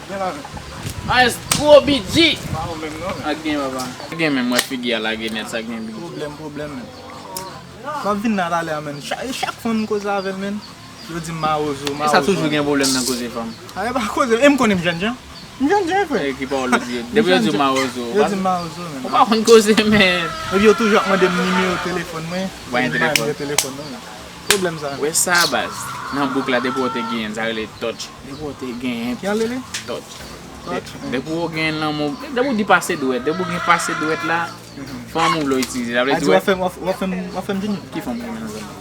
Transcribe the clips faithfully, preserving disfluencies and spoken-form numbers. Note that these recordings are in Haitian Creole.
Gen la, men. Maestro B G. Pa ou menm non, men. Ak gen, papa. Gen, men mwen figi a lage nèt, sa gen bi. Pwoblèm, pwoblèm, men. M ap vin la talè a, men. Chak, chak fwa m koze avè l, men, yo di m mawozo, mawozo. E sa toujou gen pwoblèm nan koze fanm. A, e pa koze, e m konnen m jènjan. M jènjan, frè. E ki pawòl ou di yo? Depi yo di w mawozo, yo di m mawozo, men. Ou pa konn koze, men. Epi yo toujou ap mande m nimewo telefòn mwen. Ou pa gen telefòn? Gen telefòn, non, men. Pwoblèm sa. Wè sa, baz. Nan bouk la, depi w te genyen, sa rele touch. Depi w te genyen. Ki an rele? Touch. Touch. Depi w gen nan men w, depi w di pase dwèt, depi w gen pase dwèt la, fanm ou vle w itilize. Sa vle di, w ap fè m, w ap fè m, w ap fè m di nou. Ki fanm ou gen nan zòn nan?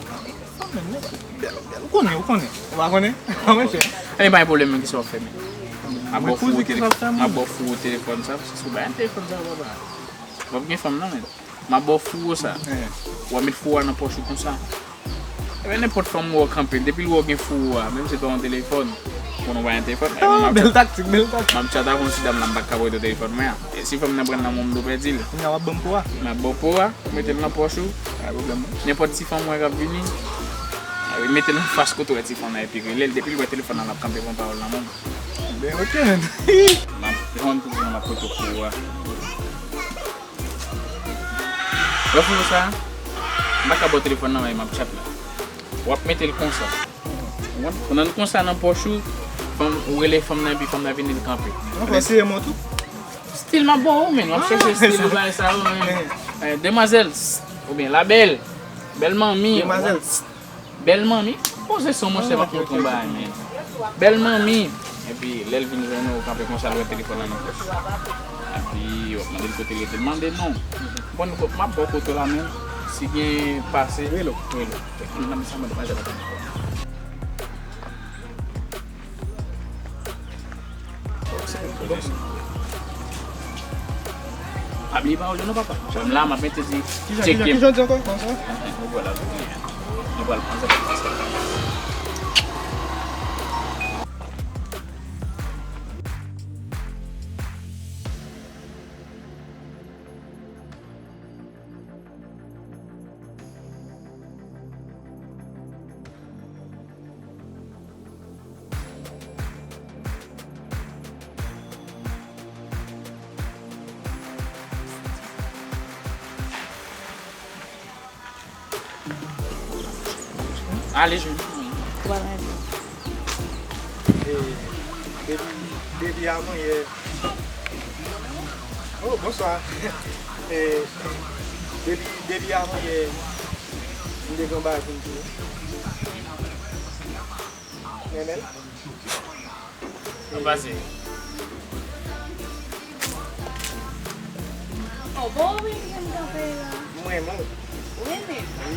Fanm, men, men, bèl, bèl. Ou konnen, ou konnen. Ou pa konnen? Mwen chè. E pa gen pwoblèm, men, kisa w ap fè, men? M ap ba w fou telefòn sa, si w bay telefòn sa, papa. W ap gen fanm, non, men. M ap ba w fou sa. W ap met fou a nan pòch ou konsa. Ebyen, nenpòt fanm ou wè w kanpe, depi l wè w gen fou a, menm si l pa yon telefòn, pou nou pa yon telefòn, bèl taktik, bèl taktik. M ap tchat avè yon ti dam la, m pa ka prete w telefòn mwen an. E si fanm nan pran nan men w, m dwe pèdi l. Kounye a w ap ban m fou a? M ap ba w fou a, mete l nan pòch ou. Pa gen pwoblèm, non. Nenpòt ti fanm ou wè k ap vini, mete l anfas kote w wè ti fanm nan epi rele l, depi l wè telefòn nan, l ap kanpe pran pawòl nan men w. Ben, ok, men. M ap, jan m di w, m ap prete w fou a. Wè fou sa? M pa ka ba w telefòn nan men, m ap tchat la. W ap mete l konsa. Ou konprann? Pandan l konsa nan pòch ou, fanm, ou rele fanm nan epi fanm nan vini l kanpe. Ou fè eseye mwen tou? Stil m ap ba w, men. W ap chèche stil ou bagay sa yo, men. Eh, demwazèl, oubyen la bèl, bèl manmi. Demwazèl. Bèl manmi, poze son, monchè, m ap montre w bagay, men. Bèl manmi. Epi, lè l vin jwenn ou, w kanpe konsa, l wè telefòn nan nan pòch. Epi, w ap mande l kote l rete, l mande non. Bon, m ap ba w kote w la, men. Si gen pase, rele w. Rele w. Epi, nan sa mande pa jwenn. Pa bliye pawòl yo non, papa. Jan m la, m ap mete di, kijan, tcheke kijan, m. Kijan di ankò? Kòman sa? Nou pral la, nou pral pran sa. Ale jwenn. Ou pa nan jwenn. E, depi, depi avan yè. Oh, bonswa. E, depi, depi avan yè, m te gen yon bagay pou m di w. Renmen l? Anpase. Oh, bon, wi, m kanpe la. Mwen, mwen. Ou renmen? Wi.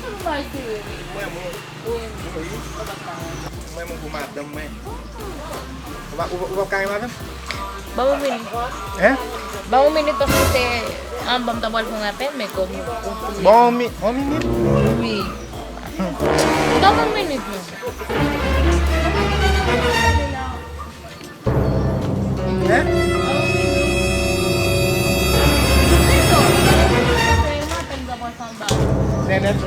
Ou bay sere, wi. Mwen, mwen. Ou renmen? Wi. Ou pa ka renmen. Mwen, mwen pou madanm mwen. Ou pa, ou, ou pa ka renmen avè m? Ban m yon minit. Hein? Ban m yon minit paske se anba m ta pral fè yon apèl, men kòm ou, ou priye. Ban m yon mi-, yon minit? Wi. Ban m yon minit, non. Hein? Nènèt.